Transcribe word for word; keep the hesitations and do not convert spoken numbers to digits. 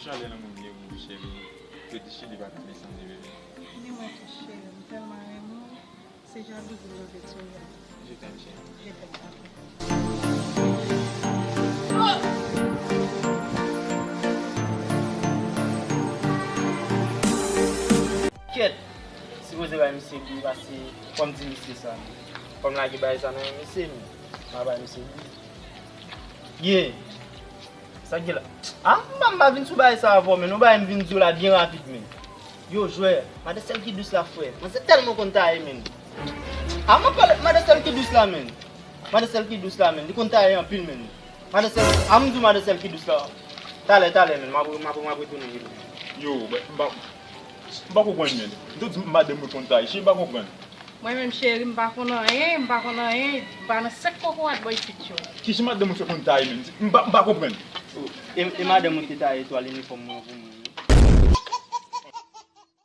Chalè nan moun gen gou, cheri. Yo di chili pa ka desann li, bebe. Ni mwen tou, cheri, m tèlman renmen w. Se jalouzi m nan fè sou ou a. Je t'aime, chérie. Je t'aime, papa. Kèt! Sipoze bay misye bri, paske fò m di misye sa. Fò m lage bagay sa nan men misye, men. M a bay misye bri. Ye! Sa k gen la? Ah, m pa, m pa vin sou bagay sa avè w, men. Yon bagay m vin di w la byen rapid, men. Yo, jwè, madesèl ki dous la, frè. Mwen se tèlman konn taye, men. Ah, m ap pale, madesèl ki dous la, men. Madesèl ki dous la, men. Li konn taye anpil, men. Madesèl, ah, m di w madesèl ki dous la. Talè, talè, men. M ap, m ap, m ap retounen. Yo, m pa, m pa konprann, men. M te di madanm mwen konn taye. Cheri, m pa konprann. Mwen menm, cheri, m pa konn anyen, m pa konn anyen, m pa nan sèk kokorat bò isit yo. Kijan madanm ou fè konn taye menm? M pa, m pa konprann. E, e madanm ou ki taye twal inifòm mwen pou mwen?